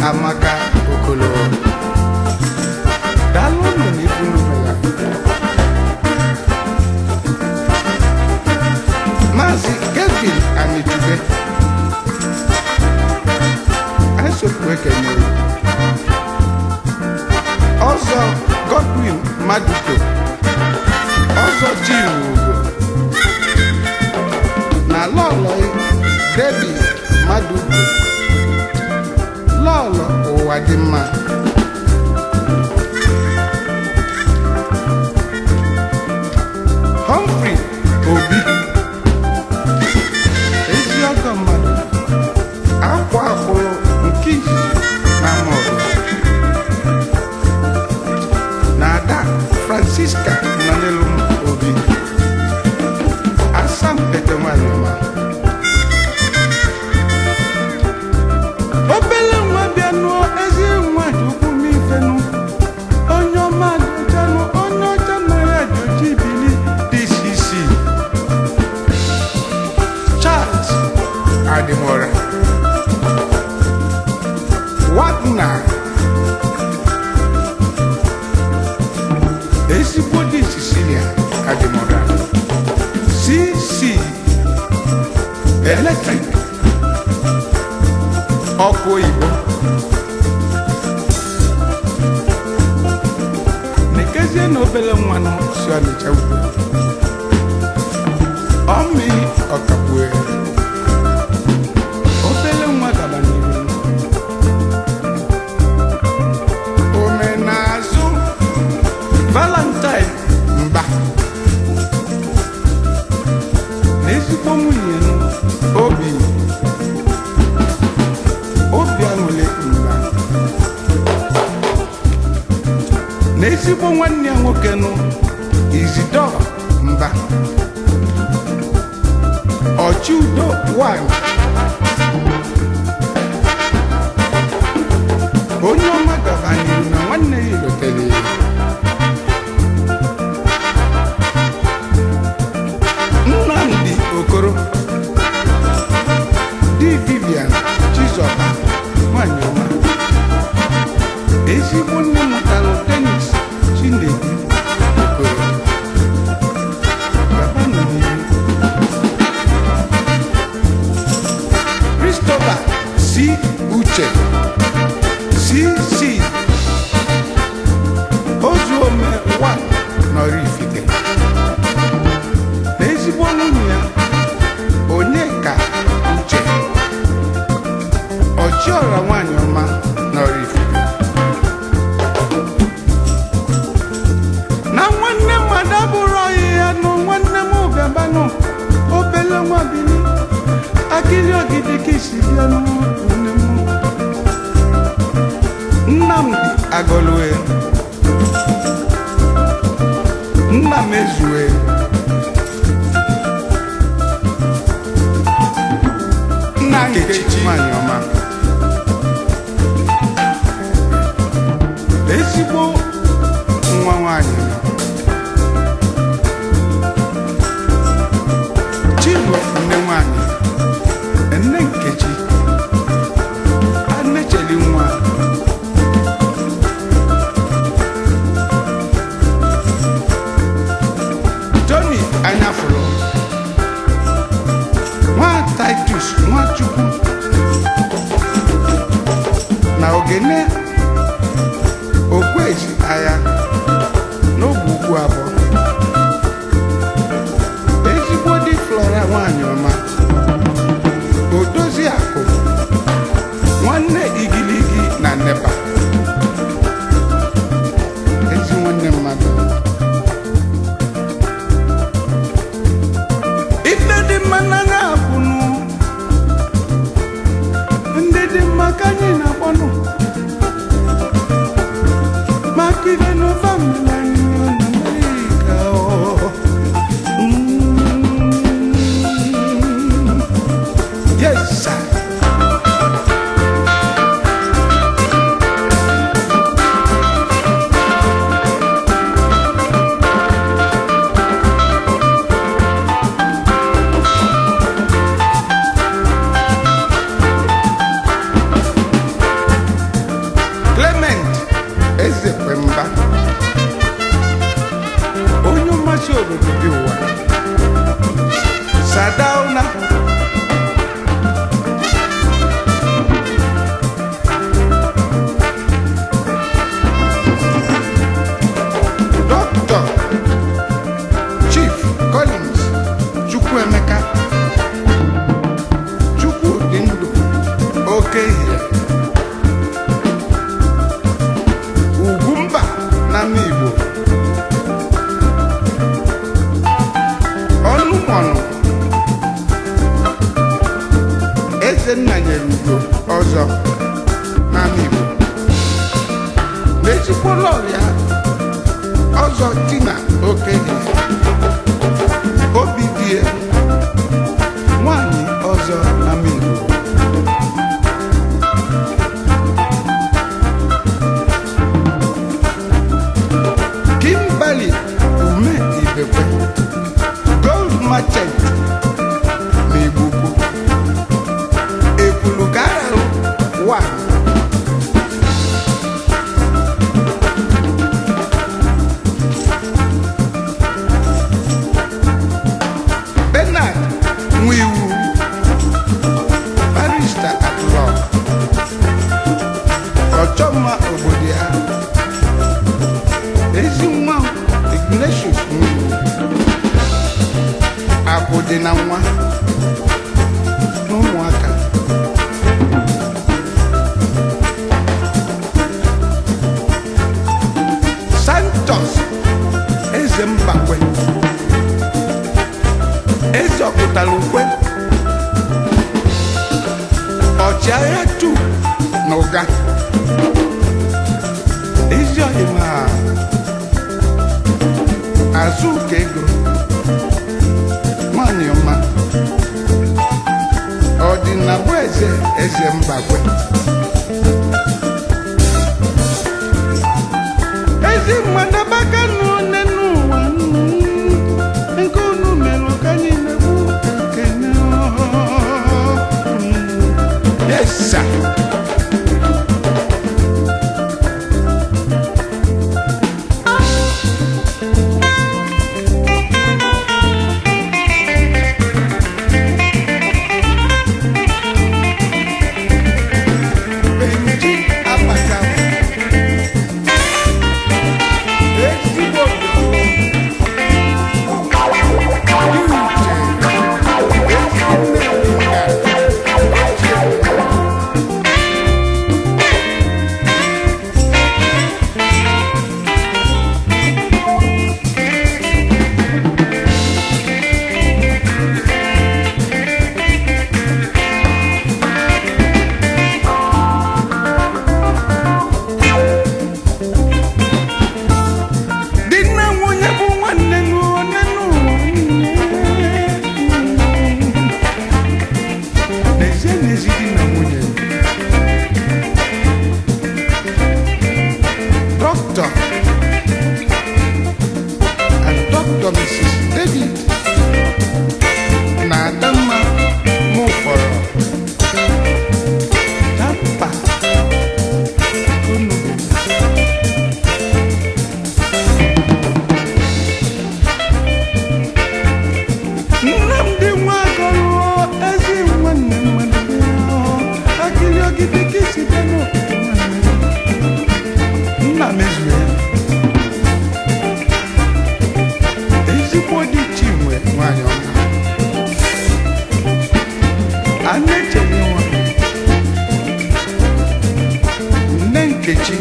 Amaka Okolo. Daalụnụ na ibu ya. Maazị Kevin Anichube, Isopụ ekenere. Ọzọ Godwin Maduko, Ọzọ Chirugo na Lọlọ Debi Maduko, Lọlọ ụwa dị mma. Humphrey Obi, ezi ọgọ mmadụ, akwa akwụrụ nke izizi na Amọbịa, na Ada Francisca Nọnyelụ Obi, asampete nwanyị ọma. Obele nwa bịa nụọ ezi nwa dị ukwu m ifenụ, onye ọma dịchanụ, onye ọcha mara joji bili. DCC Charles Adimora Wagner, ezigbo di Cecilia Adimora, CC Electric, ọkụ oyibo. Nekezie na obele mmanụ si Ọnịcha ugwu ọmị ọkagbue, obele nwa gaba n'iru omenazụ. Valentine Mba na ezigbo nwunye nụ, obi obi aṅụle Mba, na ezigbo nwanne ya nwoke nụ, Izidor Mba, Ọchịudo nwanyị, onye ọma gaba n'iru na nwanne ya elotere ya. Nnamdi Okoro, di Vivian Chizọba nwanyị ọma, ezigbo nne mụtalụ Dennis Chinedu Okoro. Gaba n'ihu. Christopher C. Uche, CC Ozuome 1 Nọrifite, na ezigbo nwunye ya, Onyeka Uche, Ọchịọra nwanyị ọma Nọrifite. Na nwanne mmadụ abụrụ ọyị ya nụ, nwanne m bịabanụ, obele nwa bili akịrị ogidi ka isi bịa nne m. Nnamdi Agolue, nna m ezue. Nna Nkechi nwanyị ọma, ezigbo nwa nwanyị. Chinwe nne nwanyị, nne Nkechi Anecheli nwa. Tony Anyafụrụ, nwa Titus Nwachukwu na Ogene Ogbueji agha n'ogbe ugwu abụọ, ezigbo di Flora nwanyị ọma, odozi akụ nwanne igiligi na Nepa, ezi nwanne mmadụ. Ife dị mma n'anya akwụnụ, ndị dị mma ka anyị na-akpọnụ, maka ife n'ụfa mmiri anyị na Amerịka ọ. Yes, sir. Okehie, Ugwumba na Igbo, Ọnụmọnụ, Ezenna nyere ugo ọzọ n'ama Igbo, n'ezikwala ọrịa ọzọ Tina Okehie, obi die nwanyị ọzọ n'ama Igbo. Kimberly Ume Ibekwe, Gold Merchant na Igbo Ukwu, Ekwulu Gararụ 1. Bernard Nwiwu, barrister at law, ọchọmma obodo ya, ezi nwa Ignatius Nwiwu, akụ dị na nwa n'ụmụaka. Santos Eze Mbakwe, eze ọpụtara ukwe, ọchịagha tu na ụga, ezi ọhịma azụ ka ego nwanyị ọma, ọdịnabụ eze eze Mbakwe, ezi mmadụ abaka nụ n'ụwa nke unu mere ka anyị na-ekwu ekene. Yes sir. Benji Abaka, ezigbo Di na nwunye bụ nwanne n'one n'ụwa n'ezie n'ezi di na nwunye. Dr. and Dr. Mrs. David na Adamma Mụfọrọ Tampa unu. Nnamdi Nwagọrọ, ezi nwanne mmadụ, akịrị ogidi ka isi bịa n'obodo nwanne m. Nna m ezue ya ezigbo di Chinwe nwanyị ọma, a na-echere nwa nne Nkechi,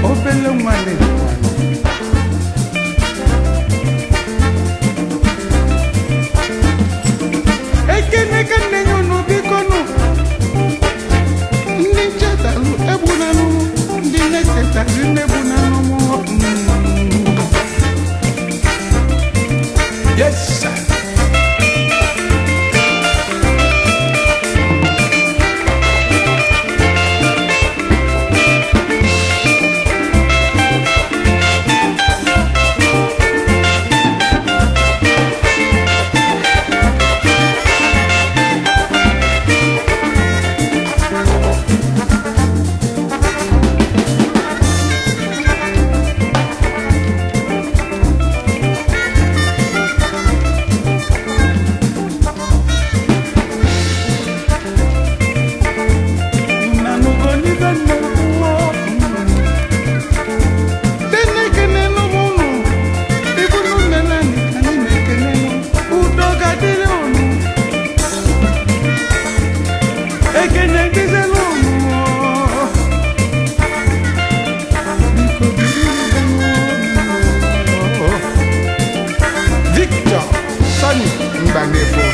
obele nwanne nwanyị. Ekene ka nne ya unu biko nụ, ndị nchetalụ egbunanụ, ndị na-echetazi nne gbunanụ mụ. Yes sir. ga-edizelu ụmụ. Biko buru Victor Sonny Mbanefo.